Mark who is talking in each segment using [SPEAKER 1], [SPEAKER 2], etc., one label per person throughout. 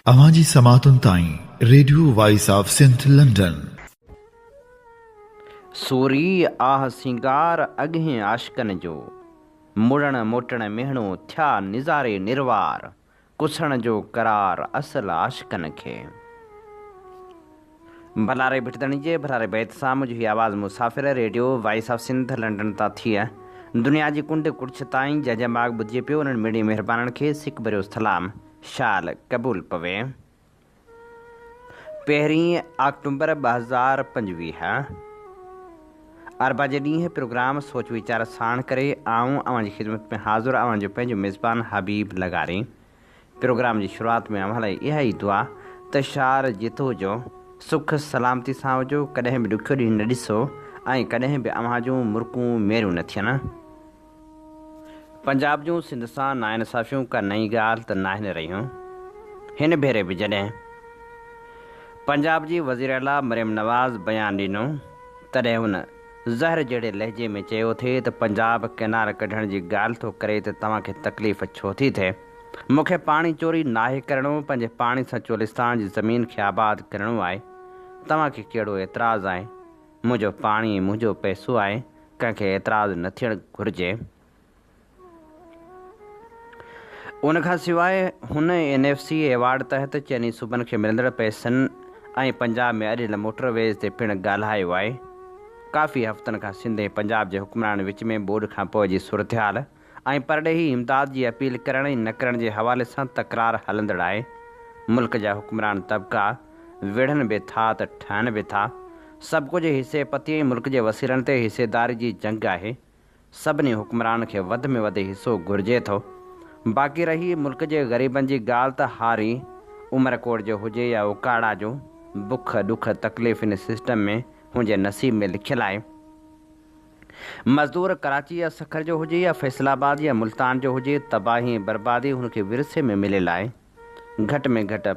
[SPEAKER 1] اوهان جي سماعتن تائين radio voice of Sindh London.
[SPEAKER 2] سوري آه سينگار اڳهين عاشقن جو، مڙڻ موٽڻ ميهڻو ٿيا نظاري نروار، ڪسڻ جو قرار اصل عاشقن کي. ڀلاري ڀٽ ڌڻي جي ڀلاري بيت سان منهنجو هي آواز مسافر radio voice of Sindh London تان ٿي دنيا جي ڪنڊ ڪڙڇ تائين جنهن جنهن ماڳ ٻڌجي پيو انهن مڙني مهربانن کي سڪ ڀريو سلام شال قبول پوي. پهرين آڪٽومبر 2025 اربع جي ڏينهن پروگرام سوچ ويچار ساڻ ڪري آئون اوهان جي خدمت ۾ حاضر اوهان جو پنهنجو ميزبان حبيب لغاري پروگرام جي شروعات ۾ اوهان لاء اها ئي دعا ته شال جت هجو، سک سلامتي سان هجو، ڪڏهن به ڏکيو ڏينهن نه ڏسو ۽ ڪڏهن به اوهان جون مرڪون ميريون نه ٿين. پنجاب جون سنڌ سان ناانصافيون ڪا نئين ڳالهه ته ناهن رهيون. هن ڀيري به جڏهن پنجاب جي وزيراعليٰ مريم نواز بيان ڏنو تڏهن هن زهر جهڙي لهجي ۾ چيو ٿي ته پنجاب ڪئنال ڪڍڻ جي ڳالهه ٿو ڪري ته توهان کي تڪليف ڇو ٿي ٿئي؟ مون کي پاڻي چوري ناهي ڪرڻو، پنهنجي پاڻي سان چولستان جي زمين کي آباد ڪرڻو آهي، توهان کي ڪهڙو اعتراض آهي؟ منهنجو پاڻي منهنجو پئسو آهي، ڪنهن کي اعتراض نه ٿيڻ گهرجي. ان کان سواء هن اين ايف سي ايوارڊ تحت چئني صوبن کي ملندڙ پئسن ۽ پنجاب ۾ اڏيل موٽر ويز تي پڻ ڳالهايو آهي. ڪافي هفتن کان سنڌ ۽ پنجاب جي حڪمرانن وچ ۾ ٻوڏ کانپوء جي صورتحال ۽ پرڏيهي امداد جي اپيل ڪرڻ ۽ نه ڪرڻ جي حوالي سان تڪرار هلندڙ آهي. ملڪ جا حڪمران طبقا وڙهن به ٿا ته ٺهن به ٿا. سڀ ڪجهه حصي پتي ۽ ملڪ جي وسيلن تي حصيداري جي جنگ آهي. سڀني حڪمرانن کي وڌ ۾ وڌ حصو گهرجي ٿو. باقي رهي ملڪ جي غريبن جي ڳالهه ته هاري عمرڪوٽ جو هجي يا اوڪاڙا جو، بک، ڏک، تڪليف ان سسٽم ۾ هن جي نصيب ۾ لکيل آهي. مزدور ڪراچي يا سکر جو هجي يا فيصل آباد يا ملتان جو هجي، تباهي ۽ بربادي هن کي ورثي ۾ مليل آهي. گهٽ ۾ گهٽ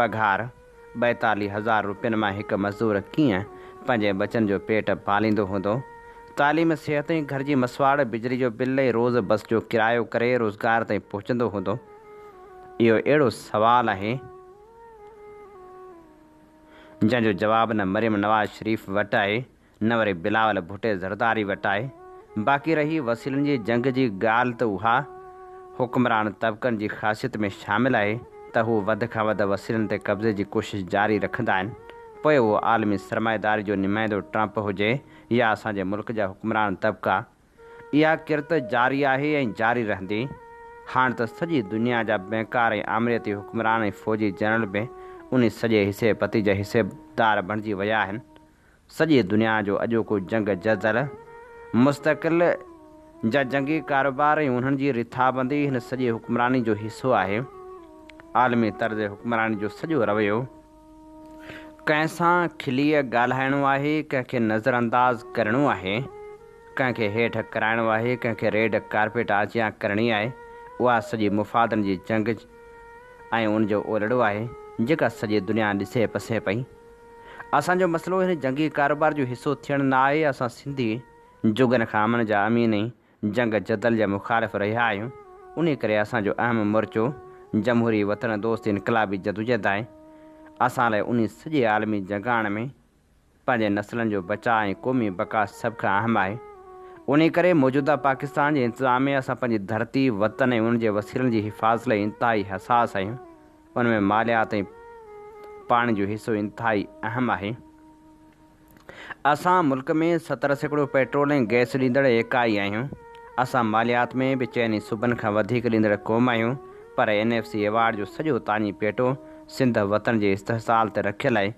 [SPEAKER 2] پگهار 42 هزار روپين مان هڪ مزدور ڪيئن پنهنجي ٻچن جو پيٽ پاليندو هوندو؟ تعليم، صحت ۽ گهر جي مسواڙ، بجلي جو بل ۽ روز بس جو ڪرايو ڪري روزگار تائين پهچندو هوندو؟ اهو اهڙو سوال آهي، جنهن جو جواب نه مريم نواز شريف وٽ آهي نه وري بلاول ڀٽي زرداري وٽ آهي. باقي رهي وسيلن جي جنگ جي ڳالهه ته اها حڪمران طبقن جي خاصيت ۾ شامل آهي ته هو وڌ کان وڌ وسيلن تي قبضي جي ڪوشش جاري رکندا آهن پوء اهو عالمي سرمائيداري جو نمائندو ٽرمپ هجي يا اسان جي ملڪ جا حڪمران طبقا. اها ڪرت جاري آهي ۽ جاري رهندي. هاڻ ته سڄي دنيا جا بينڪار ۽ آمريتي حڪمران ۽ فوجي جنرل به انهي سڄي حصي پتي جا حصيدار بڻجي ويا آهن. سڄي دنيا جو اڄوڪو جنگ جدل، مستقل جا جنگي ڪاروبار ۽ انهن جي رٿابندي هن سڄي حڪمراني جو حصو آهي. عالمي طرز حڪمراني جو سڄو رويو. ڪنهن سان کليء ڳالهائڻو آهي، ڪنهن کي نظرانداز ڪرڻو آهي، ڪنهن کي هيٺ ڪرائڻو آهي، ڪنهن کي ريڊ ڪارپيٽ آجيان ڪرڻي آهي، اها سڄي مفادن جي جنگ ۽ ان جو اولڙو آهي، جيڪا سڄي دنيا ڏسي پسي پئي. اسان جو مسئلو هن جنگي ڪاروبار جو حصو ٿيڻ نه آهي، اسان سنڌي جڳن کان امن جا امين ۽ جنگ جدل جا مخالف رهيا آهيون، انهي ڪري اسان جو اهم مورچو جمهوري وطن دوست انقلابي جدوجهد آهي، اسان لاء انهي سڄي عالمي جنگاڻ ۾ پنهنجي نسلن جو بچاء ۽ قومي بقا سڀ کان اهم آهي، انهي ڪري موجوده پاڪستان جي انتظام ۾ اسان پنهنجي ڌرتي، وطن ۽ ان جي وسيلن جي حفاظت لاء انتهائي حساس آهيون. ان ۾ ماليات ۽ پاڻي جو حصو انتهائي اهم آهي. اسان ملڪ ۾ 70% پيٽرول ۽ گئس ڏيندڙ ايڪائي آهيون. اسان ماليات ۾ به چئني صوبن کان وڌيڪ ڏيندڙ قوم آهيون پر اين ايف سي ايوارڊ جو سڄو تاڃي پيٽو سنڌ وطن جي استحصال تي رکيل آهي.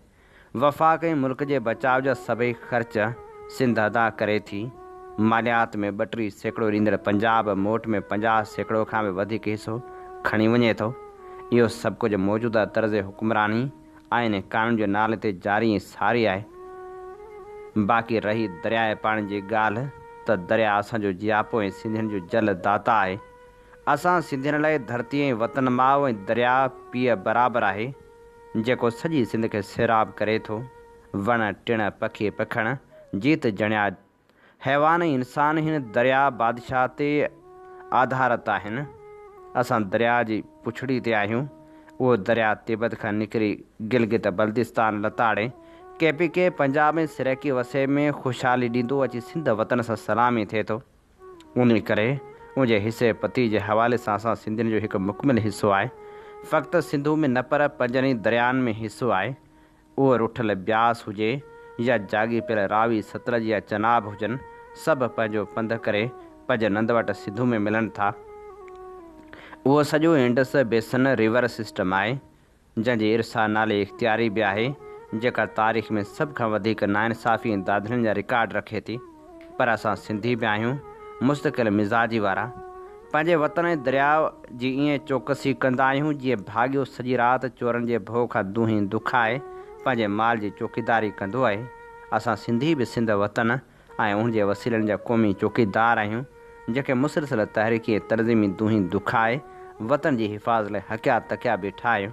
[SPEAKER 2] وفاق ۽ ملڪ جي بچاء جا سڀئي خرچ سنڌ ادا ڪري ٿي. ماليات ۾ 32% ڏيندڙ پنجاب موٽ ۾ 50% کان به وڌيڪ حصو کڻي وڃي ٿو. اهو سڀ ڪجهه موجوده طرز حڪمراني، آئين ۽ قانون جي نالي تي جاري ۽ ساري آهي. باقي رهي درياء پاڻي جي ڳالهه ته درياء اسان جو جياپو ۽ سنڌين جو جل داتا آهي. اسان سنڌين لاء ڌرتي ۽ وطن ماء ۽ درياء پيء برابر آهي. جيڪو سڄي سنڌ کي سيراب ڪري ٿو. وڻ، ٽڻ، پکي پکڻ، جيت جڻيا، حيوان ۽ انسان هن درياء بادشاهه تي آڌارت آهن. اسان درياء جي پڇڙي تي آهيون. اهو درياء تبت کان نڪري گلگت بلتستان لتاڙي، ڪي پي ڪي، پنجاب ۽ سرائيڪي وسيب ۾ خوشحالي ڏيندو اچي سنڌ وطن سان سلامي ٿئي ٿو. انهي ڪري ان جي حصي پتي جي حوالي سان اسان سنڌين جو هڪ مڪمل حصو آهي. فقط سنڌو ۾ نه پر پنجن ئي دريائن ۾ حصو آهي. اهو رٺل بياس هجي يا جاڳي پيل راوي، ستلج يا چناب هجن، سڀ پنهنجو پنڌ ڪري پنج نند وٽ سنڌو ۾ ملن ٿا. اهو سڄو انڊس بيسن ريور سسٽم آهي، جنهن جي ارسا نالي اختياري به آهي، جيڪا تاريخ ۾ سڀ کان وڌيڪ ناانصافي ۽ دادلين جا رڪارڊ رکي ٿي. پر اسان سنڌي به آهيون، مستقل مزاجي وارا. پنهنجي وطن ۽ درياء جي ائين چوڪسي ڪندا آهيون، جيئن ڀاڳيو سڄي رات چورن جي ڀؤ کان دونهين دکائي پنهنجي مال جي چوڪيداري ڪندو آهي. اسان سنڌي به سنڌ وطن ۽ ان جي وسيلن جا قومي چوڪيدار آهيون، جيڪي مسلسل تحريڪي ۽ تنظيمي دونهين دکائي وطن جي حفاظت لاء هڪيا تڪيا بيٺا آهيون.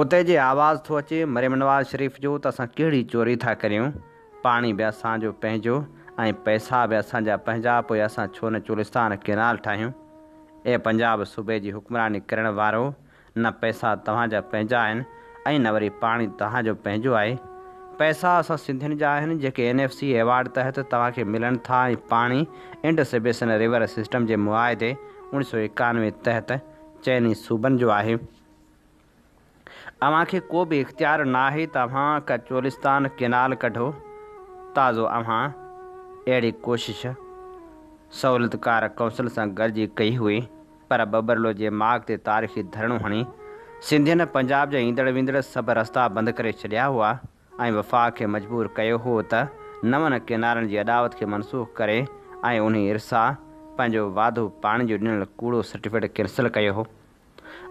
[SPEAKER 2] اتي جي آواز ٿو اچي مريم نواز شريف جو ته اسان ڪهڙي چوري ٿا ڪريون، پاڻي به اسان جو پنهنجو ۽ پئسا به اسان جا پنهنجا پوء اسان ڇو نه چولستان ڪينال ٺاهيون؟ اي پنجاب صوبي جي حڪمراني ڪرڻ وارؤ نه پئسا توهان جا پنهنجا آهن ۽ نه وري پاڻي توهان جو پنهنجو آهي. پئسا اسان سنڌين جا آهن جيڪي اين ايف سي ايوارڊ تحت توهان کي ملن ٿا ۽ پاڻي انڊس بيسن ريور سسٽم جي معاهدي 1991 تحت چئني صوبن جو آهي. اوهان کي ڪو به اختيار ناهي ته اوهان ڪا چولستان ڪينال ڪڍو، تازو اوهان اهڙي ڪوشش سهولتڪار ڪونسل سان گڏجي ڪئي هئي پر ٻٻرلو جي ماڳ تي تاريخي ڌرڻو هڻي سنڌين پنجاب جا ايندڙ ويندڙ سڀ رستا بند ڪري ڇڏيا هئا ۽ وفاق کي مجبور ڪيو هو ته نون ڪينالن جي اڏاوت کي منسوخ ڪري ۽ انهي ارسا پنهنجو واڌو پاڻي جو ڏنل ڪوڙو سرٽيفڪيٽ ڪينسل ڪيو هو.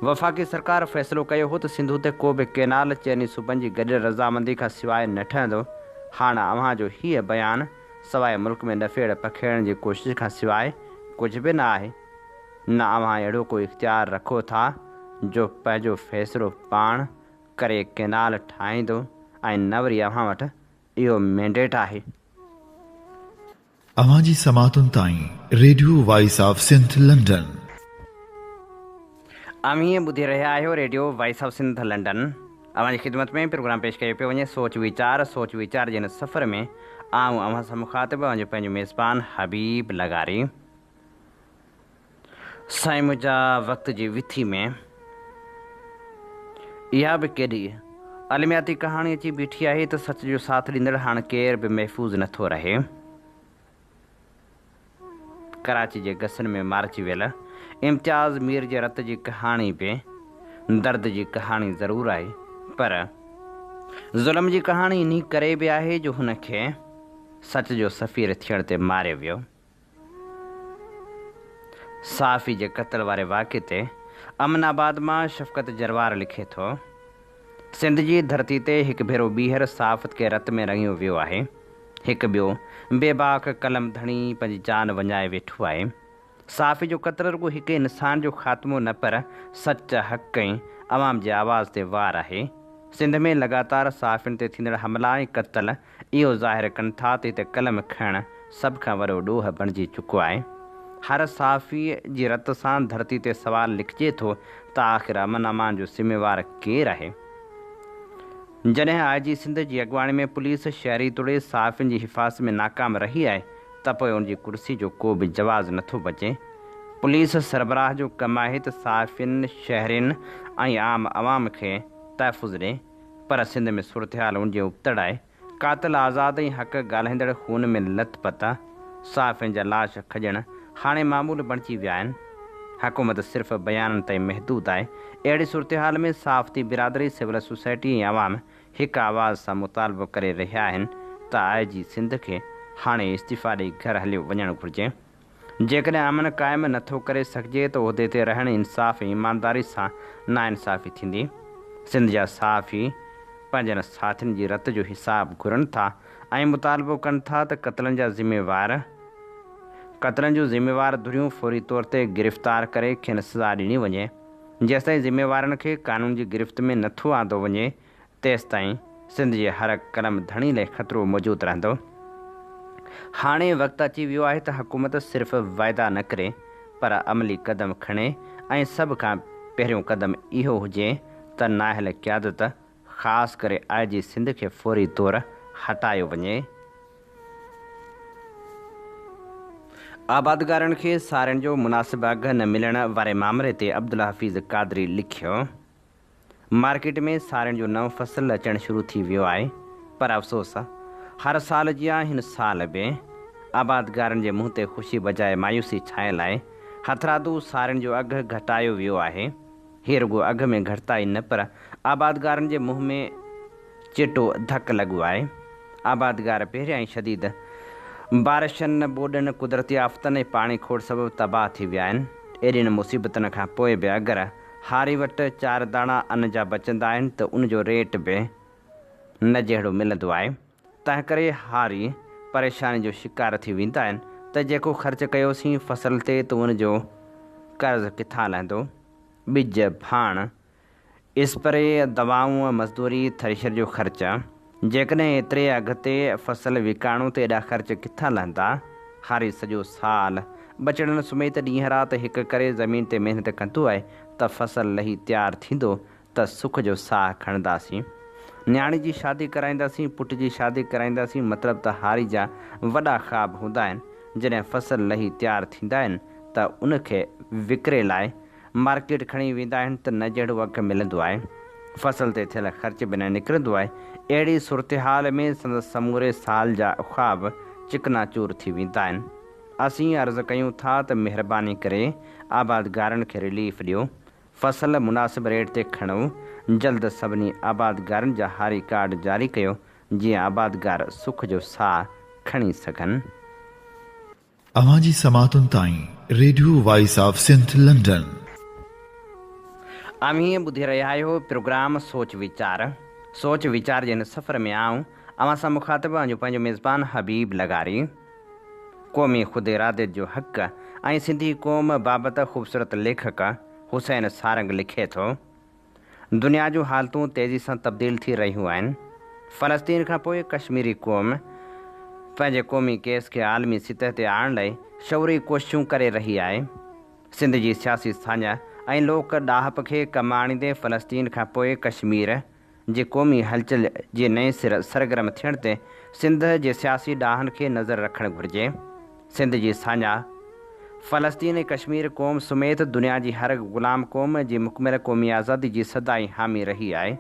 [SPEAKER 2] وفاقي سرڪار فيصلو ڪيو هو ته سنڌو تي ڪو به ڪينال چئني صوبن جي گڏيل رضامندي کان سواء نه ٺهندو. هاڻ اوهان جو هيء بيان سواء ملڪ ۾ ڏڦيڙ پکيڙڻ جي ڪوشش کان سواء ڪجهه به نه آهي. نه اوهان اهڙو ڪو اختيار رکو ٿا جو پنهنجو فيصلو پاڻ ڪري ڪينال ٺاهيندو ۽ نه وري اوهان وٽ اهو مينڊيٽ آهي.
[SPEAKER 1] اوهان جي سماعتن تائين radio voice of Sindh London.
[SPEAKER 2] اوهين ٻڌي رهيا آهيو radio voice of Sindh London. اوهان جي خدمت ۾ پروگرام پيش ڪيو پيو وڃي سوچ ويچار سوچ ويچار جي هن سفر ۾ آئون اوهان سان مخاطب اوهان جو پنهنجو ميزبان حبيب لغاري. سائين منهنجا وقت جي وٿي ۾ اها به ڪيڏي المياتي ڪهاڻي اچي بيٺي آهي ته سچ جو ساٿ ڏيندڙ هاڻ ڪير به محفوظ نه ٿو رهي. ڪراچي جي گسن ۾ مارجي ويل امتياز مير جي رت جي ڪهاڻي به درد جي ڪهاڻي ضرور آهي پر ظلم جي ڪهاڻي انهي ڪري به آهي جو هن کي سچ جو سفير ٿيڻ تي ماريو ويو. صحافي جي قتل واري واقعي تي امن آباد مان شفقت جروار لکي ٿو، سنڌ جي ڌرتي تي هڪ ڀيرو ٻيهر صحافت کي رت ۾ رڱيو ويو آهي. هڪ ٻيو بيباڪ قلم ڌڻي پنهنجي جان وڃائي ويٺو آهي. صحافي جو قتل رڳو هڪ انسان جو خاتمو نه پر سچ، حق ۽ عوام جي آواز تي وار آهي. سنڌ ۾ لڳاتار صحافين تي ٿيندڙ حملا ۽ قتل اهو ظاهر ڪن ٿا ته هتي قلم کڻڻ سڀ کان وڏو ڏوهه بڻجي چڪو آهي. هر صحافيء جي رت سان ڌرتي تي سوال لکجي ٿو ته آخر امن امان جو ذميوار ڪير آهي؟ جڏهن آء جي سنڌ جي اڳواڻي ۾ پوليس شهري توڙي صحافين جي حفاظت ۾ ناڪام رهي آهي ته پوء ان جي ڪرسي جو ڪو به جواز نٿو بچي. پوليس سربراهه جو ڪم آهي ته صحافين، شهرين ۽ عام عوام کي تحفظ ڏي. پر سنڌ ۾ صورتحال ان جي ابتڙ آهي، قاتل آزاد ۽ حق ڳالهائيندڙ خون ۾ لت پت، صحافين جا لاش کڄڻ هاڻي معمول بڻجي ويا آهن. حڪومت صرف بيانن تائين محدود آهي. اهڙي صورتحال ۾ صحافتي برادري، سول سوسائٽي ۽ عوام هڪ آواز سان مطالبو ڪري رهيا آهن ته آء جي سنڌ کي هاڻي استعيفا ڏئي گهر هليو وڃڻ گهرجي. جيڪڏهن امن قائم نه ٿو ڪري سگهجي ته عهدي تي رهڻ انصاف ۽ ايمانداري سان ناانصافي ٿيندي. سنڌ جا صحافي پنهنجن ساٿين جي رت جو حساب گهرن ٿا ۽ مطالبو ڪن ٿا ته قتلن جا ذميوار قتلن جون ذميوار ڌريون فوري طور تي گرفتار ڪري کين سزا ڏني وڃي. جيستائين ذميوارن کي قانون جي گرفت ۾ نه ٿو آندو وڃي تيستائين سنڌ جي هر قلم ڌڻي لاء خطرو موجود رهندو. هاڻي وقت اچي ويو آهي ته حڪومت صرف وعدا نه ڪري پر عملي قدم کڻي ۽ سڀ کان پهريون قدم اهو هجي ته نااهل قيادت خاص ڪري آء جي سنڌ کي فوري طور هٽايو وڃي. آبادگارن کي سارين جو مناسب اگهه نه ملڻ واري مامري تي عبدالحفيظ قادري لکيو، مارڪيٽ ۾ سارين جو نئون فصل اچڻ شروع ٿي ويو آهي پر افسوس هر سال جيان هن سال به آبادگارن جي منهن تي خوشي بجاء مايوسي ڇانيل آهي، هٿرادو سارين جو اگهه گهٽايو ويو آهي، هي رڳو اگهه ۾ گهٽتائي نه پر آبادگارن جي منهن ۾ چٽو ڌڪ لڳو آهي. آبادگار پهريان ئي شديد بارشن، ٻوڏن، قدرتي آفتن ۽ پاڻي کوٽ سبب تباهه ٿي ويا آهن. ايڏين مصيبتن کان پوء به اگر هاري وٽ چار داڻا ان جا بچندا آهن ته ان جو ريٽ به نه جهڙو ملندو آهي. تنهنڪري هاري پريشاني جو شڪار ٿي ويندا آهن ته جيڪو خرچ ڪيوسين فصل تي ته ان جو قرض ڪٿان لهندو؟ ٻج، ڀاڻ، اسپري، دوائون، مزدوري، ٿريشر جو خرچ. جيڪڏهن ايتري اگهه تي فصل وڪاڻو ته ايڏا خرچ ڪٿان لهندا؟ هاري سڄو سال ٻچڙن سميت ڏينهن رات هڪ ڪري زمين تي محنت ڪندو آهي ته فصل لهي تيار ٿيندو ته سک جو ساهه کڻنداسين. نياڻي جي شادي ڪرائينداسين، پٽ جي شادي ڪرائينداسين مطلب ته هاري جا وڏا خواب هوندا آهن. جڏهن فصل لهي تيار ٿيندا آهن ته ان کي وڪري لاء مارڪيٽ کڻي ويندا آهن ته نه جهڙو اگهه ملندو آهي. فصل تي ٿيل خرچ به نه نڪرندو آهي. اهڙي صورتحال ۾ سندس سموري سال جا خواب چڪناچور ٿي ويندا آهن. اسين عرض ڪيون ٿا ته مهرباني ڪري آبادگارن کي رليف ڏيو. فصل مناسب ريٽ تي کڻو. جلد سڀني آبادگارن جا هاري ڪارڊ جاري ڪيو جيئن آبادگار سک جو ساهه کڻي سگهن.
[SPEAKER 1] اوهان جي سماعتن تائين radio voice of Sindh London.
[SPEAKER 2] اوهين ٻڌي رهيا آهيو پروگرام سوچ ويچار. سوچ ويچار جي هن سفر ۾ آئون اوهان سان مخاطب اوهان جو پنهنجو ميزبان حبيب لغاري. قومي خود اراديت جو حق ۽ سنڌي قوم بابت خوبصورت ليکڪ حسين سارنگ لکي ٿو. دنيا جون حالتون تيزي سان تبديل ٿي رهيون آهن. فلسطين کان پوء ڪشميري قوم پنهنجي قومي ڪيس کي عالمي سطح تي آڻڻ لاء شعوري ڪوششون ڪري رهي آهي. سنڌ جي سياسي ساڃاهه ۽ لوڪ ڏاهپ کي ڪم آڻيندي فلسطين کان پوء ڪشمير جي قومي هلچل جي نئين سر سرگرم ٿيڻ تي سنڌ جي سياسي ڏاهن کي نظر رکڻ گهرجي. سنڌ جي ساڃاهه، فلسطين ۽ ڪشمير قوم سميت دنيا جي هر غلام قوم جي مڪمل قومي آزادي جي سدائين حامي رهي آهي.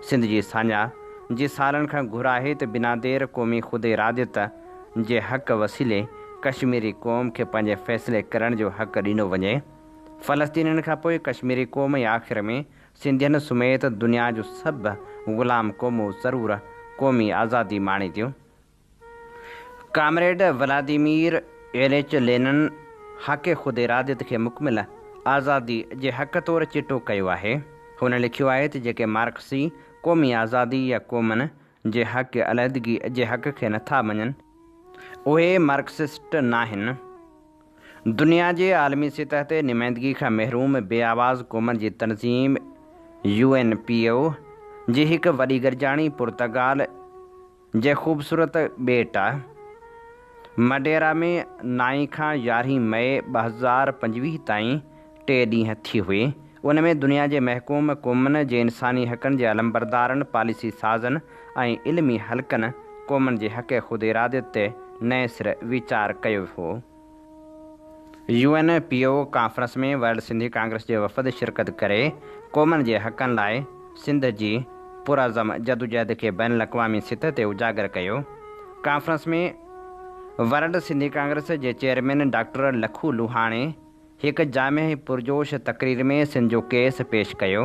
[SPEAKER 2] سنڌ جي ساڃاهه جي سالن کان گهر آهي ته بنا دير قومي خود اراديت جي حق وسيلي ڪشميري قوم کي پنهنجي فيصلي ڪرڻ جو حق ڏنو وڃي. فلسطينين کان پوء ڪشميري قوم ۽ آخر ۾ سنڌين سميت دنيا جون سڀ غلام قومون ضرور قومي آزادي ماڻينديون. ڪامريڊ ولاديمير ايليچ لينن حق خود اراديت کي مڪمل آزادي جي حق طور چٽو ڪيو آهي. هن لکيو آهي ته جيڪي مارڪسي قومي آزادي يا قومن جي حق علحدگي جي حق کي نٿا مڃن، اهي مارڪسسٽ ناهن. دنيا جي عالمي سطح تي نمائندگي کان محروم بي آواز قومن جي تنظيم، يو اين پي او، جي هڪ وڏي گڏجاڻي پرتگال، جي خوبصورت ٻيٽ مڊيرا ۾ نائين کان يارهين مئي 2025 تائين ٽي ڏينهن ٿي هئي. ان ۾ دنيا جي محڪوم قومن جي انساني حقن جي علمبردارن، پاليسي سازن ۽ علمي حلقن قومن جي حق خود اراديت تي نئين سر ويچار ڪيو هو. U N P O conference ۾ world Sindhi congress جي وفد شرڪت ڪري قومن جي حقن لاء سنڌ جي پرعزم جدوجهد کي بين الاقوامي سطح تي اجاگر ڪيو. ڪانفرنس ۾ ورلڊ سنڌي ڪانگريس جي چيئرمين ڊاڪٽر لکو لوهاڻي هڪ جامع ۽ پرجوش تقرير ۾ سنڌ جو ڪيس پيش ڪيو.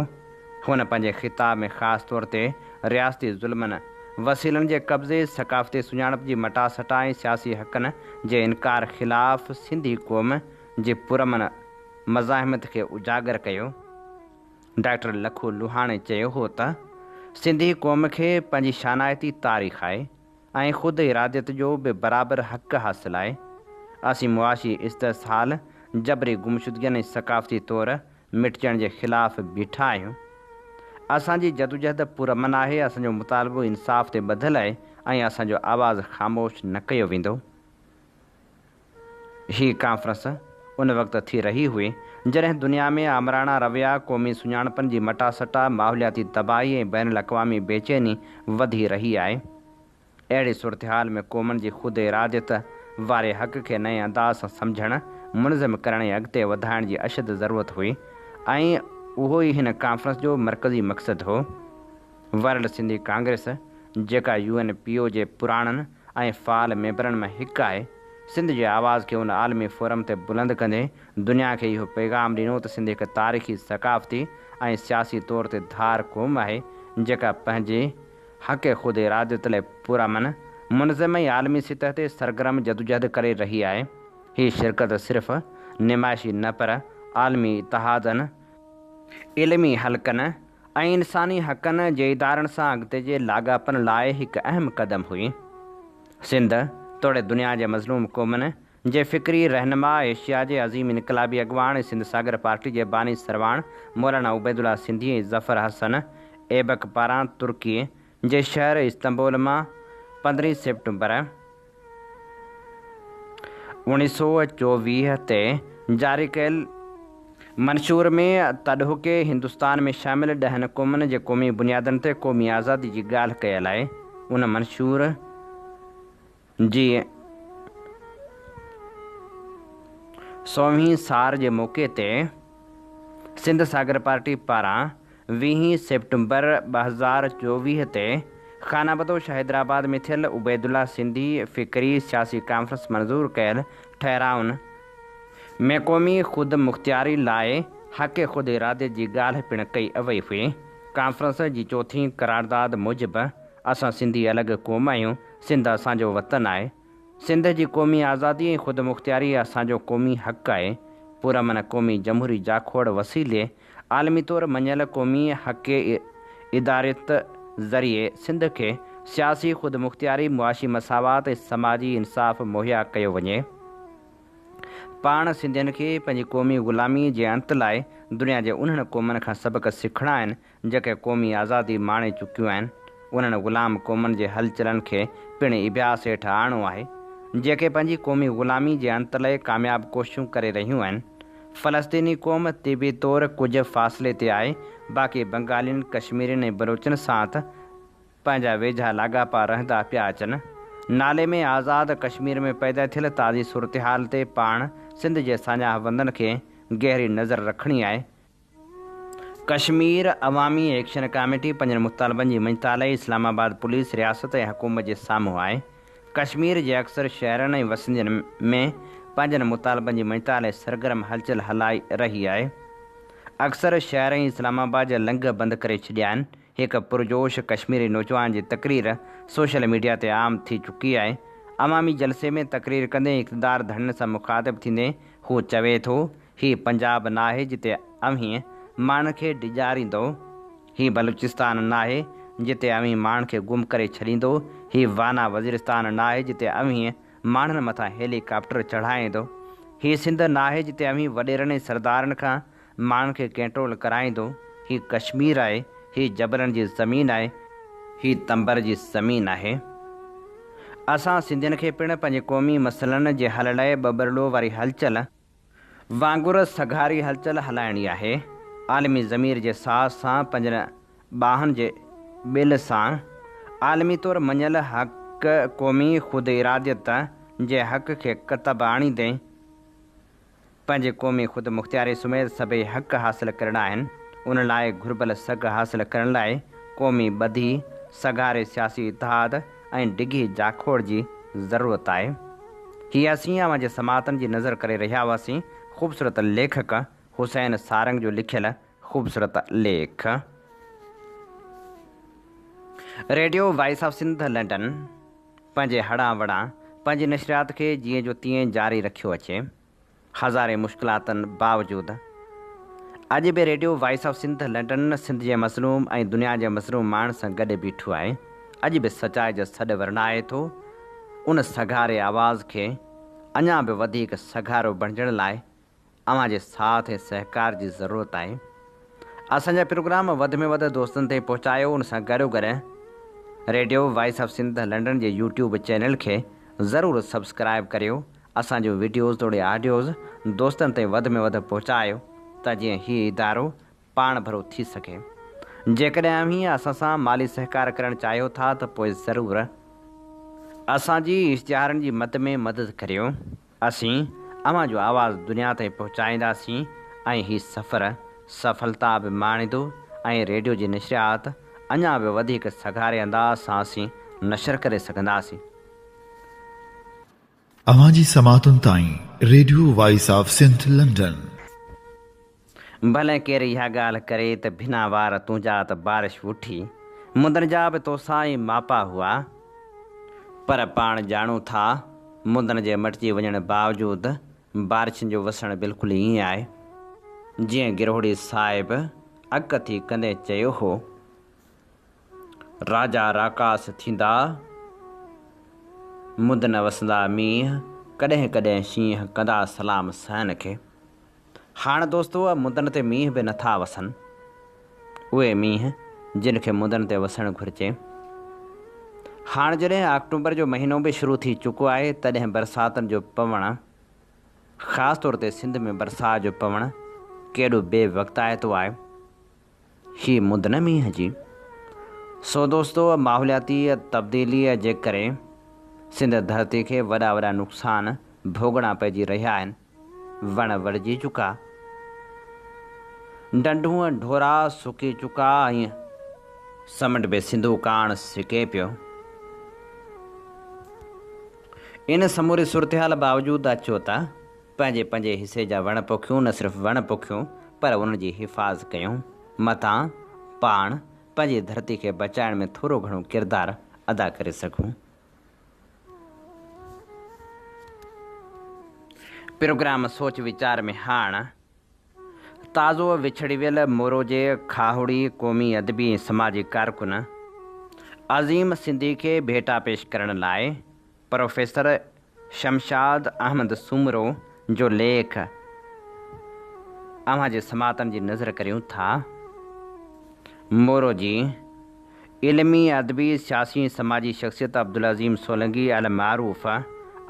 [SPEAKER 2] هن پنهنجي خطاب ۾ خاص طور تي رياستي ظلمن، وسيلن جي قبضي، ثقافتي سڃاڻپ جي مٽاسٽا ۽ سياسي حقن جي انڪار خلاف سنڌي قوم جي پرامن مزاحمت کي اجاگر ڪيو. ڊاڪٽر لکو لوهاڻي چيو هو ته سنڌي قوم کي پنهنجي شانائتي تاريخ آهي ۽ خود اراديت جو به برابر حق حاصل آهي. اسين معاشي استحصال، جبري گمشدگين ۽ ثقافتي طور مٽجڻ جي خلاف بيٺا آهيون. اسان جي جدوجهد پرامن آهي، اسان جو مطالبو انصاف تي ٻڌل آهي ۽ اسان جو آواز خاموش نه ڪيو ويندو. هيء ڪانفرنس ان وقت ٿي رهي هئي، جڏهن دنيا ۾ آمراڻا رويا، قومي سڃاڻپن جي مٽاسٽا، ماحولياتي تباهي ۽ بين الاقوامي بيچيني وڌي رهي آهي. اهڙي صورتحال ۾ قومن جي خود اراديت واري حق کي نئين انداز سان سمجهڻ، منظم ڪرڻ ۽ اڳتي وڌائڻ جي اشد ضرورت هئي ۽ اهو ئي هن ڪانفرنس جو مرڪزي مقصد هو. ورلڊ سنڌي ڪانگريس، جيڪا يو اين پي او جي پراڻن ۽ فعال ميمبرن مان هڪ آهي، سنڌ جي آواز کي ان عالمي فورم تي بلند ڪندي دنيا کي اهو پيغام ڏنو ته سنڌ هڪ تاريخي، ثقافتي ۽ سياسي طور تي ڌار قوم آهي، جيڪا پنهنجي حق خود اراديت لاء پرامن، منظم ۽ عالمي سطح تي سرگرم جدوجهد ڪري رهي آهي. هي شرڪت صرف نمائشي نه پر عالمي اتحادن، علمي حلقن ۽ انساني حقن جي ادارن سان اڳتي جي لاڳاپن لاء هڪ اهم قدم هئي. سنڌ توڙي دنيا جي مظلوم قومن جي فڪري رهنما، ايشيا جي عظيم انقلابي اڳواڻ ۽ سنڌ ساگر پارٽي جي باني سرواڻ مولانا عبيدالله سنڌي ۽ ظفر حسن ايبڪ پاران ترڪي جي شهر استنبول مان پندرهين سيپٽمبر 1924 تي جاري ڪيل منشور ۾ تڏهوڪي هندستان ۾ شامل ڏهن قومن جي قومي بنيادن تي قومي آزادي جي ڳالهه ڪيل آهي. ان منشور جي سووهين سار جي موقعي تي سنڌ ساگر پارٽي پاران ويهين سيپٽمبر 2024 تي خانه بدوش حيدرآباد ۾ ٿيل عبيدالله سنڌي فڪري سياسي ڪانفرنس منظور ڪيل ٺهرائن ۾ قومي خود مختياري لاء حق خود اراديت جي ڳالهه پڻ ڪئي وئي هئي. ڪانفرنس جي چوٿين قرارداد موجب اسان سنڌي الڳ قوم آهيون، سنڌ اسان جو وطن آهي. سنڌ جي قومي آزادي ۽ خودمختياري اسان جو قومي حق آهي. پرامن قومي جمهوري جاکوڙ وسيلي عالمي طور مڃيل قومي حق اداريت ذريعي سنڌ کي سياسي خودمختياري، معاشي مساوات ۽ سماجي انصاف مهيا ڪيو وڃي. پاڻ سنڌين کي پنهنجي قومي غلامي جي انت لاء دنيا جي انهن قومن کان سبق سکڻا آهن جيڪي قومي آزادي ماڻي چڪيون آهن، انهن غلام قومن جي هلچلن کي پڻ اڀياس هيٺ آڻڻو آهي، جيڪي پنهنجي قومي غلامي جي انت لئه ڪامياب ڪوششون ڪري رهيون آهن. فلسطيني قوم طبي طور ڪجهه فاصلي تي آهي، باقي بنگالين، ڪشميرين ۽ بلوچن سان ته پنهنجا ويجها لاڳاپا رهندا پيا اچن. نالي ۾ آزاد ڪشمير ۾ پيدا ٿيل تازي صورتحال تي پاڻ سنڌ جي ساڃاهه وندن کي گهري نظر رکڻي آهي. ڪشمير عوامي ايڪشن ڪاميٽي پنهنجن مطالبن جي مڃتا لاء اسلام آباد پوليس، رياست ۽ حڪومت جي سامهون آهي. ڪشمير جي اڪثر شهرن ۽ وسندين ۾ پنهنجن مطالبن جي مڃتا لاء سرگرم هلچل هلائي رهي آهي. اڪثر شهرين اسلام آباد جا لنگهه بند ڪري ڇڏيا آهن. هڪ پرجوش ڪشميري نوجوان جي تقرير سوشل ميڊيا تي عام ٿي چڪي آهي. عوامي جلسي ۾ تقرير ڪندي اقتدار ڌڻين سان مخاطب ٿيندي هو چوي ٿو، هي پنجاب ناهي جتي اوهين ماڻهن کي ڊيڄاريندؤ، هي بلوچستان ناهي جتي اوهين ماڻهن کي گم ڪري ڇڏيندؤ، هي وانا وزيرستان ناهي جتي اوهين ماڻهن مٿان هيلي ڪاپٽر چڙهائيندؤ، هي سنڌ ناهي جتي اوهين وڏيرن ۽ سردارن کان ماڻهن کي ڪنٽرول ڪرائيندو، هي ڪشمير آهي، هي جبلن جي زمين آهي، هي تنبر جي زمين آهي. اسان سنڌين کي پڻ پنهنجي قومي مسئلن جي حل لاء ٻٻرلوء واري هلچل وانگر سگهاري هلچل هلائڻي آهي. عالمي ضمير جي ساز سان پنهنجن ٻانهن جي ٻيل سان عالمي طور مڃيل حق قومي خود اراديت جي حق کي ڪتب آڻيندي پنهنجي قومي خود مختياري سميت سڀئي حق حاصل ڪرڻا آهن، ان لاء گهربل سگهه حاصل ڪرڻ لاء قومي ٻڌي، سگهاري سياسي اتحاد ۽ ڊگهي جاکوڙ جي ضرورت آهي. هي اسين اوهان جي سماعتن جي نظر ڪري رهيا هئاسين خوبصورت ليکڪ حسين سارنگ جو لکيل خوبصورت ليک. Radio voice of Sindh London پنهنجي هڙان وڙان پنهنجي نشريات کي جيئن جو تيئن جاري رکيو اچي. هزارين مشڪلاتن باوجود اڄ به radio voice of Sindh London Sindh جي مظلوم ۽ دنيا جي مظلوم ماڻهن سان گڏ بيٺو آهي. اڄ به سچائي جو سڏ ورنائي ٿو. ان سگهاري آواز کي اڃا به وڌيڪ سگهارو بڻجڻ لاء اوهان جي ساٿ ۽ سهڪار جي ضرورت آهي. اسان جا پروگرام وڌ ۾ وڌ دوستن تائين پهچايو ان سان گڏوگڏ radio voice of Sindh London جي يوٽيوب چينل کي ضرور سبسڪرائيب ڪريو اسان جون وڊيوز توڙي آڊيوز دوستن تائين وڌ ۾ وڌ پهچايو. ته جيئن هي ادارو پاڻ ڀرو ٿي سگهي. جيڪڏهن اوهين اسان سان مالي سهڪار ڪرڻ چاهيو ٿا ته پوء ضرور اسان جي اشتهارن جي مد ۾ مدد ڪريو. اسين اوهان جو آواز دنيا تائين پهچائينداسين ۽ هي سفر سڦلتا به ماڻيندو ۽ ريڊيو جي نشريات اڃا به وڌيڪ سگهاري انداز سان اسين نشر ڪري سگهنداسين.
[SPEAKER 1] اوهان جي سماعتن تائين radio voice of Sindh London.
[SPEAKER 2] ڀلي ڪير اها ڳالهه ڪري ته بنا وار تنهنجا ته بارش وٺي، مندن جا به توسان ئي ماپا هئا، پر پاڻ ڄاڻون ٿا مندن جي مٽجي وڃڻ باوجود بارشن جو وسڻ بلڪل ائين آهي، جيئن گرهوڙي صاحب اڳڪٿي ڪندي چيو هو. راجا راڪاس ٿيندا، مند نه وسندا مينهن، ڪڏهن ڪڏهن شينهن ڪندا سلام سهن کي. هاڻ دوستو مندن تي مينهن به نٿا وسن. اهي مينهن جن کي مندن تي وسڻ گهرجي. هاڻ جڏهن آڪٽومبر جو مهينو به شروع ٿي چڪو آهي تڏهن برساتن جو پوڻ خاص طور تي سنڌ ۾ برسات جو پوڻ ڪيڏو بي وقتائتو آهي. هي مند نه مينهن جي. سو دوستو ماحولياتي تبديليء جي ڪري سنڌ ڌرتي کي وڏا وڏا نقصان ڀوڳڻا پئجي رهيا آهن. وڻ وڍجي چڪا، ڍنڍون ڍورا سڪي چڪا ۽ سمنڊ به سنڌو ڪاڻ سڪي پيو. ان سموري صورتحال باوجود اچو ته پنهنجي پنهنجي حصي جا وڻ پوکيون، نه صرف وڻ پوکيون پر انهن جي حفاظ ڪيون، متان پاڻ پنهنجي ڌرتي کي بچائڻ ۾ ٿورو گهڻو ڪردار ادا ڪري سگهون. پروگرام سوچ ويچار ۾ هاڻ تازو وڇڙي ويل مورو جي کاهوڙي قومي ادبي ۽ سماجي ڪارڪن عظيم سنڌي کي ڀيٽا پيش ڪرڻ لاء پروفيسر شمشاد احمد سومرو جو ليک اوهان جي سماعتن جي نظر ڪريون ٿا. مورو جي علمي، ادبي، سياسي ۽ سماجي شخصيت عبدالعظيم سولنگي المعروف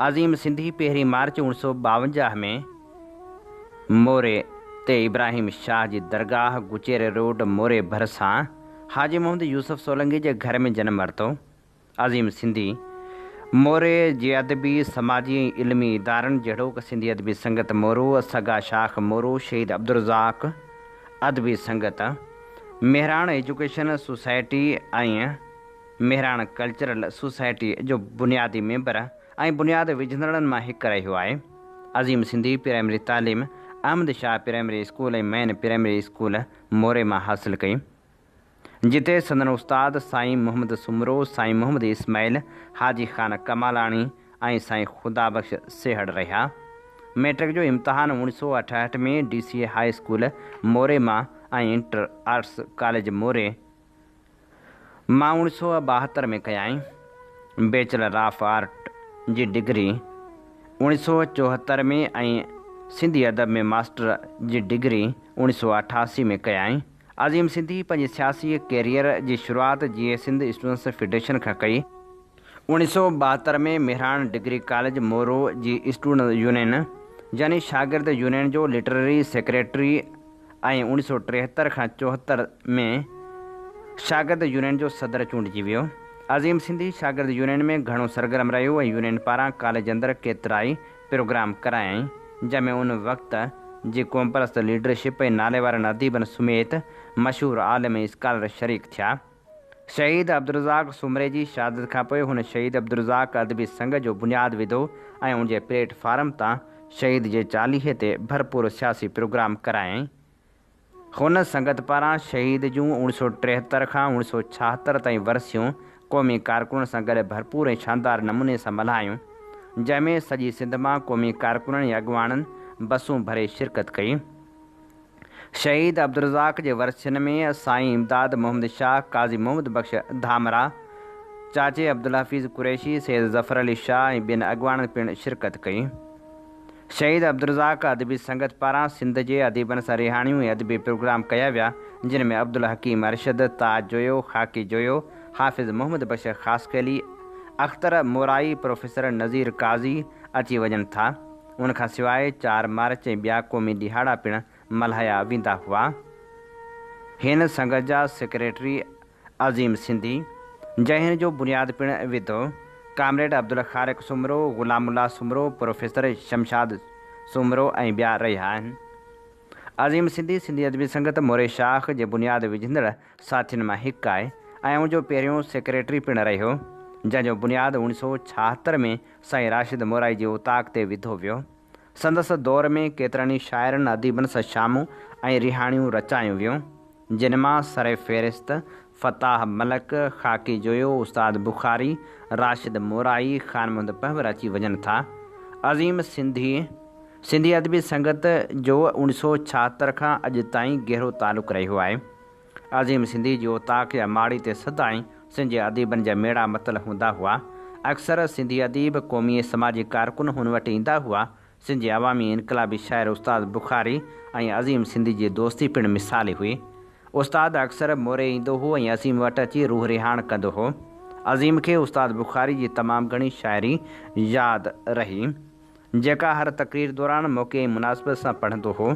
[SPEAKER 2] عظيم سنڌي پهرين مارچ اوڻ سو 52 ۾ موري تي ابراهيم شاهه جي درگاهه گچيري روڊ موري ڀرسان حاجي محمد يوسف سولنگي جي گهر ۾ جنم ورتو. عظيم سنڌي موري جي ادبي، سماجي ۽ علمي ادارن جهڙوڪ سنڌي ادبي سنگت مورو، سگا شاخ مورو، شهيد Abdul Razzaq Adabi Sangat, Mehran education society ۽ Mehran cultural society جو بنيادي ميمبر ۽ بنياد وجهندڙن مان هڪ رهيو آهي. عظيم سنڌي پرائمري تعليم Ahmed Shah primary school ۽ main primary school Moro مان حاصل ڪئي. جتي سندن استاد سائين محمد سومرو، سائين محمد اسماعيل، حاجي خان ڪمالاڻي ۽ سائين خدا بخش سيهڙ رهيا. مئٽرڪ جو امتحان اوڻيھ سو 68 ۾ D C high school Moro مان ۽ انٽر آرٽس ڪاليج موري مان اوڻيھ سو 72 ۾ ڪيائين. بيچلر آف آرٽ جي ڊگري اوڻيھ سو 74 ۾ ۽ سنڌي ادب ۾ ماسٽر جي ڊگري اوڻيھ سو 88 ۾ ڪيائين. عظيم سنڌي پنهنجي سياسي ڪيريئر جي شروعات جيئي سنڌ اسٽوڊنٽس فيڊريشن کان ڪئي. اوڻيھ سو 72 ۾ مهراڻ ڊگري ڪاليج مورو جي اسٽوڊنٽ يونين يعني شاگرد يونين جو لٽرري سيڪريٽري ۽ اوڻيھ سو 73 کان 74 ۾ شاگرد يونين جو صدر چونڊجي ويو. عظيم سنڌي شاگرد يونين ۾ گهڻو سرگرم رهيو ۽ يونين پاران ڪاليج اندر ڪيترائي پروگرام ڪرايائين، جنهن ۾ ان وقت جي قومپرست ليڊرشپ ۽ ناليوارن اديبن سميت مشهور عالم ۽ اسڪالر شريڪ ٿيا. شهيد عبدالرزاق سومري جي شهادت کانپوء هن شهيد عبدالرزاق ادبي سنگ جو بنياد وڌو ۽ ان جي پليٽ فارم تان شهيد جي چاليهي تي ڀرپور سياسي پروگرام ڪرايائين. هن سنگت پاران شهيد جون اوڻيھ سو 73 کان اوڻيھ سو 76 تائين ورسيون قومي ڪارڪنن سان گڏ ڀرپور ۽ شاندار نموني سان ملهايون، جنهن ۾ سڄي سنڌ مان قومي ڪارڪنن ۽ اڳواڻن بسون ڀري شرڪت ڪئي. شهيد عبدالرزاق جي ورسين ۾ سائين امداد محمد شاهه، قاضي محمد بخش ڌامراهه، چاچي عبدالحفيظ قريشي، سيد ظفر علي شاهه ۽ ٻين اڳواڻن پڻ شرڪت ڪئي. شهيد عبدالرزاق ادبي سنگت پاران سنڌ جي اديبن سان رهاڻيون ۽ ادبي پروگرام ڪيا ويا، جن ۾ عبدالحڪيم ارشد، تاج جويو، خاڪي جويو، حافظ محمد بخش خاصخيلي، اختر مورائي، پروفيسر نذير قاضي اچي وڃن ٿا. ان کان سواء 4 مارچ ۽ ٻيا قومي ڏهاڙا پڻ ملهايا ويندا هئا. هن سنگت جا سيڪريٽري عظيم سنڌي، جنهن هن جو بنياد پڻ وڌو، ڪامريڊ عبدالخالق سومرو، غلام الله سومرو، پروفيسر شمشاد سومرو ۽ ٻيا رهيا آهن. عظيم سنڌي، سنڌي ادبي سنگت موري شاخ جي بنياد وجهندڙ ساٿين مان هڪ آهي ۽ ان جو پهريون سيڪريٽري پڻ رهيو، جنهن جو بنياد اوڻيهه سؤ ڇاهتر ۾ سائين راشد مورائي جي اوطاق تي وڌو ويو. سندس دور ۾ ڪيترن ئي شاعرن اديبن سان شامون ۽ رهاڻيون رچايون ويون، جن مان سر فهرست فتاح ملڪ، خاڪي جويو، استاد بخاري، راشد مورائي، خان محمد پنهور اچي وڃن ٿا. عظيم سنڌي، سنڌي ادبي سنگت جو اوڻيهه سؤ ڇاهتر کان اڄ تائين گهرو تعلق رهيو آهي. عظيم سنڌي جي اوطاق يا ماڙي تي سدائين سنڌ جي اديبن جا ميڙا متل هوندا هئا. اڪثر سنڌي اديب، قومي ۽ سماجي ڪارڪن هن وٽ ايندا هئا. سنڌ جي عوامي ۽ انقلابي شاعر استاد بخاري ۽ عظيم سنڌي جي دوستي پڻ مثالي هئي. استاد اڪثر موري ايندو هو ۽ عظيم وٽ اچي روح رهاڻ ڪندو هو. عظيم کي استاد بخاري جي تمام گهڻي شاعري ياد رهي. جيڪا هر تقرير دوران موقعي ۽ مناسبت سان پڙهندو هو،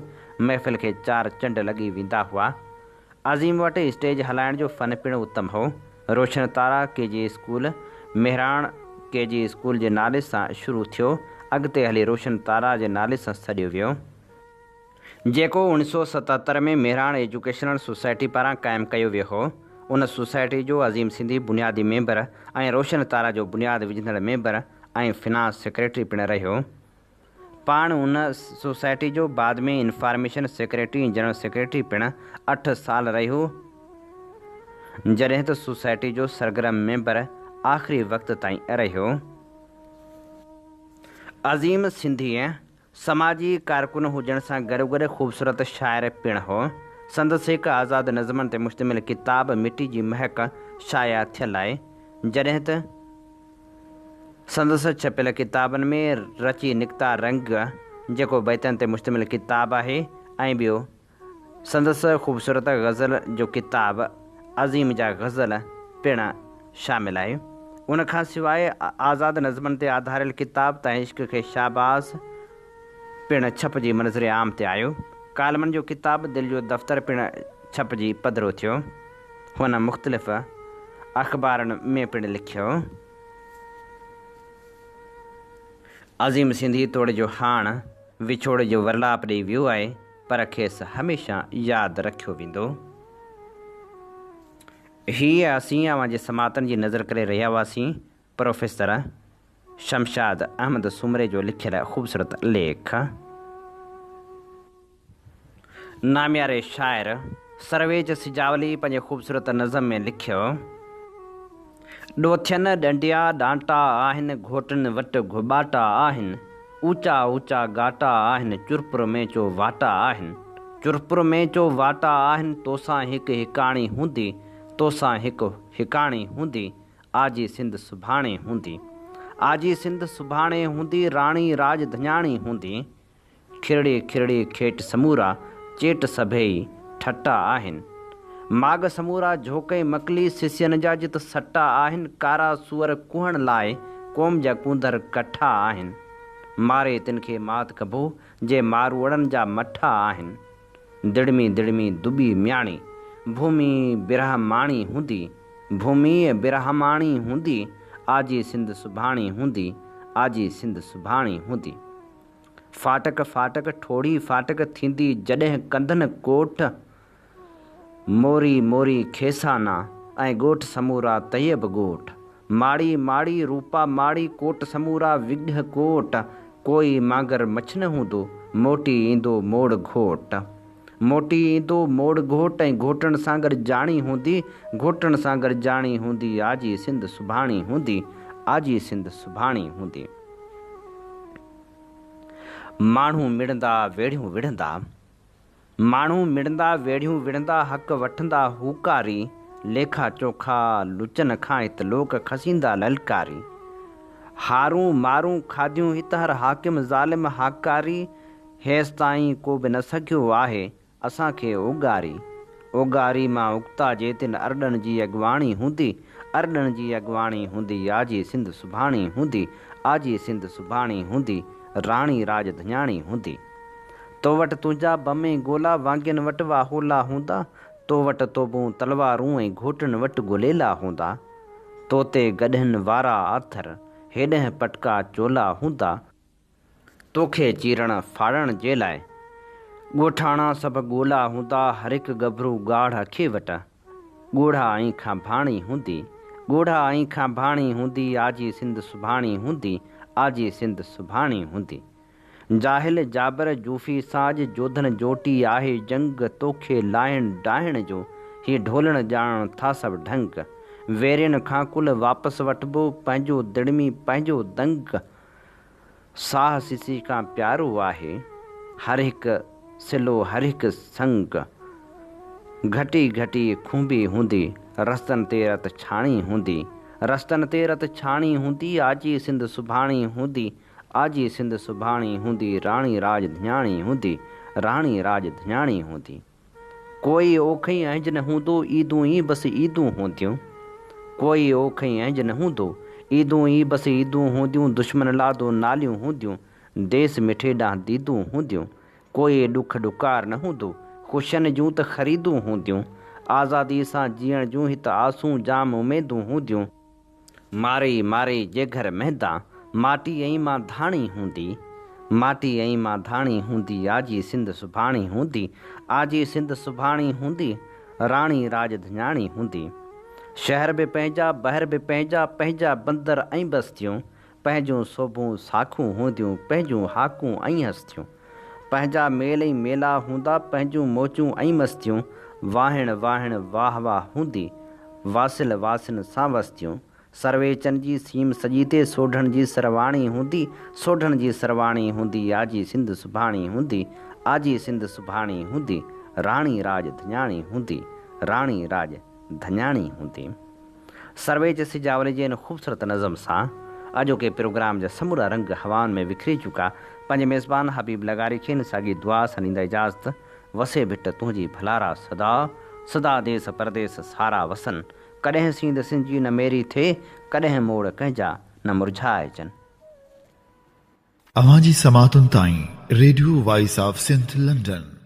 [SPEAKER 2] محفل کي چار چنڊ لڳي ويندا هئا. عظيم وٽ اسٽيج هلائڻ جو فن پڻ اتم هو. Roshan Tara K G school, Mehran K G school جي نالي سان شروع ٿيو، اڳتي هلي روشن تارا جي نالي سان سڏيو ويو. جيڪو اوڻيهه سؤ 77 ۾ مهراڻ ايجوڪيشنل سوسائٽي پاران قائم ڪيو ويو هو. ان سوسائٽي جو عظيم سنڌي بنيادي ميمبر ۽ روشن تارا جو بنياد وجهندڙ ميمبر ۽ فنانس سيڪريٽري پڻ رهيو. پاڻ ان سوسائٽي جو بعد ۾ انفارميشن سيڪريٽري ۽ جنرل سيڪريٽري پڻ اٺ سال رهيو، جڏهن ته سوسائٽي جو سرگرم ميمبر آخري وقت تائين رهيو. عظيم سنڌي سماجي ڪارڪن هجڻ سان گڏوگڏ خوبصورت شاعر پڻ هو. سندس هڪ آزاد نظمن تي مشتمل ڪتاب مٽي جي مهڪ شايع ٿيل آهي، جڏهن ته سندس ڇپيل ڪتابن ۾ رچي نڪتا رنگ جيڪو بيتن تي مشتمل ڪتاب آهي ۽ ٻيو سندس خوبصورت غزل جو ڪتاب عظيم جا غزل پڻ شامل آهي. ان کان سواء آزاد نظمن تي آڌاريل ڪتاب تنهن عشق کي شاباس پڻ ڇپجي منظر عام تي آيو. ڪالمن جو ڪتاب دل جو دفتر پڻ ڇپجي پڌرو ٿيو. هن مختلف اخبارن ۾ پڻ لکيو. عظيم سنڌي توڙي جو هاڻ وڇوڙي جو ورلاپ ڏئي ويو آهي پر کيس هميشه ياد رکيو ويندو. هيء اسين اوهان جي سماعتن جي نظر ڪري رهيا هئاسين پروفيسر شمشاد احمد سومري جو لکيل خوبصورت ليک. نامياري شاعر سرويچ سجاولي پنهنجي خوبصورت نظم ۾ لکيو. ڏوٿين ڏنڊيا ڏانٽا آهن گهوٽن وٽ گهوٻاٽا آهن اوچا اوچا گاٽا آهن چرپر ۾ چو واٽا آهن چرپر ۾ چو واٽا آهن توسان هڪ هڪاڻي هوندي توسان هڪ هڪاڻي هوندي آجي سنڌ سڀاڻي هوندي آجي سنڌ سڀاڻي هوندي راڻي راڄ ڌڃاڻي هوندي کرڙي کرڙي کيٽ سمورا، چيٽ سڀيئي ٺٽا آهن. ماڳ سمورا جهوڪ ۽ مڪلي، سسين جا جت سٽا آهن. ڪارا سوئر ڪوهڻ لاء، قوم جا ڪونڌر ڪٺا آهن. ماري تن کي مات ڪبو، جي ماروئڙن جا مٺا آهن. دڙمي دڙمي دٻي مياڻي، ڀومي برهماڻي هوندي، ڀوميء برهماڻي هوندي، آجي سنڌ سڀاڻي هوندي، آجي سنڌ سڀاڻي هوندي. ڦاٽڪ ڦاٽڪ ٺوڙهي ڦاٽڪ ٿيندي جڏهن ڪندن ڪوٺ، موري موري کيسانا ۽ ڳوٺ سمورا طيب ڳوٺ، ماڙي ماڙي روپا ماڙي ڪوٽ سمورا وڳهه ڪوٽ، ڪوئي مانگر مڇ نه هوندو موٽي ايندو موڙ گهوٽ، موٽي ايندو موڙ گهوٽ ۽ گهوٽڻ سان گڏ جاڻي هوندي، گهوٽڻ سان گڏ جاڻي هوندي آجي سنڌ سڀاڻي هوندي، آجي سنڌ سڀاڻي هوندي. ماڻهو مڙندا ويڙهيون وڙهندا. ماڻهو مڙندا ويڙهيون وڙهندا حق وٺندا هوڪاري، ليکا چوکا لچن کان هت لوڪ کسيندا للڪاري. هارون مارون کاڌيون هت هر حاڪم ظالم هاڪاري، هيستائين ڪو به نه سگهيو آهي اسان کي اوڳاري، اوڳاري مان اگتا جي تن ارڏن جي اڳواڻي هوندي، ارڏن جي اڳواڻي هوندي، آجي سنڌ سڀاڻي هوندي، آجي سنڌ سڀاڻي هوندي، راڻي راڄ ڌڃاڻي هوندي. تو وٽ تنهنجا بم ۽ گولا، وانگين وٽ واهولا هوندا. تو وٽ توبون، تلوارون ۽ گهوٽن وٽ گليلا هوندا. تو تي گڏهن وارا آٿر، هيڏنهن پٽڪا چولا هوندا. توکي چيرڻ ڦاڙڻ جي لاء، ڳوٺاڻا سڀ ڳولا هوندا. هر هڪ ڳڀرو ڳاڙهه اکي وٽ، ڳوڙها ۽ کانڀاڻي هوندي. ڳوڙها ۽ کانڀاڻي هوندي، آجي سنڌ سڀاڻي هوندي، آجي سنڌ سڀاڻي هوندي. جاهل جابر جوفي سان اڄ جوڌن جوٽي آهي جنگ، توکي لاهڻ ڊاهڻ جو هي ڍولڻ ڄاڻڻ ٿا سڀ ڍنگ. ويرين کان ڪل واپس وٺبو، پنهنجو دڙمي پنهنجو دنگ. ساهه سسي کان پيارو آهي، هر هڪ سلو هر هڪ سنگ. گهٽي گهٽي کنڀي هوندي، رستن تي رت ڇاڻي هوندي. رستن تي رت ڇاڻي هوندي، آجي سنڌ سڀاڻي هوندي. آجي سنڌ سڀاڻي هوندي، راڻي راڄ ڌڃاڻي هوندي، راڻي راڄ ڌڃاڻي هوندي. ڪوئي اوک ۽ اهنج نه هوندو، عيدون ئي بس عيدون هونديون. ڪوئي اوک ۽ اهنج نه هوندو، عيدون ئي بس عيدون هونديون، دشمن لادو ناليون هونديون، ديس مٺي ڏانهن ديدون هونديون. ڪوئي ڏک ڏڪار نه هوندو، خوشين جون ته خريدون هونديون. آزادي سان جيئڻ جون هت آسون جام اميدون هونديون. مارئي مارئي جيگهر مهندان، ماٽي ۽ مان ڌاڻي هوندي، ماٽي ۽ مان ڌاڻي هوندي، آجي سنڌ سڀاڻي هوندي، آجي سنڌ سڀاڻي هوندي، راڻي راڄ ڌڃاڻي هوندي. شهر به پنهنجا، بحر به پنهنجا، پنهنجا بندر ۽ بستيون، پنهنجون سوڀون ساکون هونديون، پنهنجون هاڪون ۽ هستيون. پنهنجا ميل ۽ ميلا هوندا، پنهنجون موجون ۽ مستيون، واهڻ واهڻ واهه واهه هوندي، واصل واسين سان وستيون. سرويچن جي سيم سڄي تي سوڍن جي سرواڻي هوندي، سوڍن جي سرواڻي هوندي، آجي سنڌ سڀاڻي هوندي، آجي سنڌ سڀاڻي هوندي، راڻي راڄ ڌڃاڻي هوندي، راڻي راڄ ڌڃاڻي هوندي. سرويچ سجاولي جي ان خوبصورت نظم سان اڄوڪي پروگرام جا سمورا رنگ هوائن ۾ وکري چڪا. پنهنجي ميزبان حبيب لغاري کي ان ساڳي دعا سان ڏيندا اجازت، وسي ڀٽ تنهنجي ڀلارا سدا، سدا ديس پرديس سارا وسن، ڪڏهن سينڌ سنجي نه ميري ٿئي، ڪڏهن موڙ ڪنهن جا نه مرجهائجن.
[SPEAKER 1] اوهان جي سماعتن تائين radio voice of Sindh London.